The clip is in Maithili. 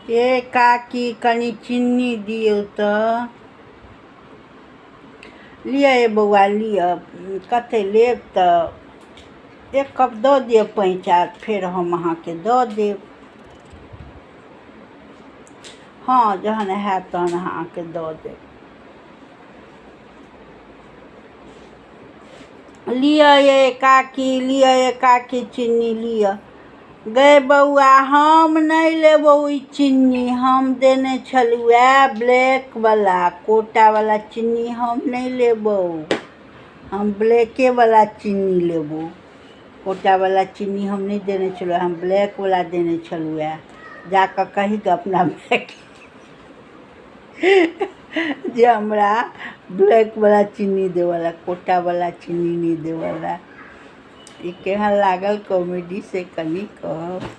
ये काकी कनि चिन्नी दियौ तऽ। लिअ ये बौआ लिअ, कते लेब तऽ एक कप दऽ दिअ पैंचा, फेर हम अहाँके दऽ देब। हँ, जहन हैत तहन अहाँके दऽ देब। लिअ ये काकी, लिअ ये काकी, चिन्नी लिअ। गै बौआ, हम नहि लेबौ ई चिन्नी, हम देने छलहुँ ब्लैक वाला, कोटा वाला चिन्नी हम नहि लेबौ, हम ब्लैके वाला चिन्नी लेबौ। कोटा वाला चिन्नी हम नहि देने छलहुँ, हम ब्लैक वाला देने छलहुँ। जाकऽ कही कऽ अपना मायके जे हमरा ब्लैक वाला चिन्नी देवला, कोटा वाला चिन्नी नहि देवला। ई केहन लागल कॉमेडी से कनि कहब।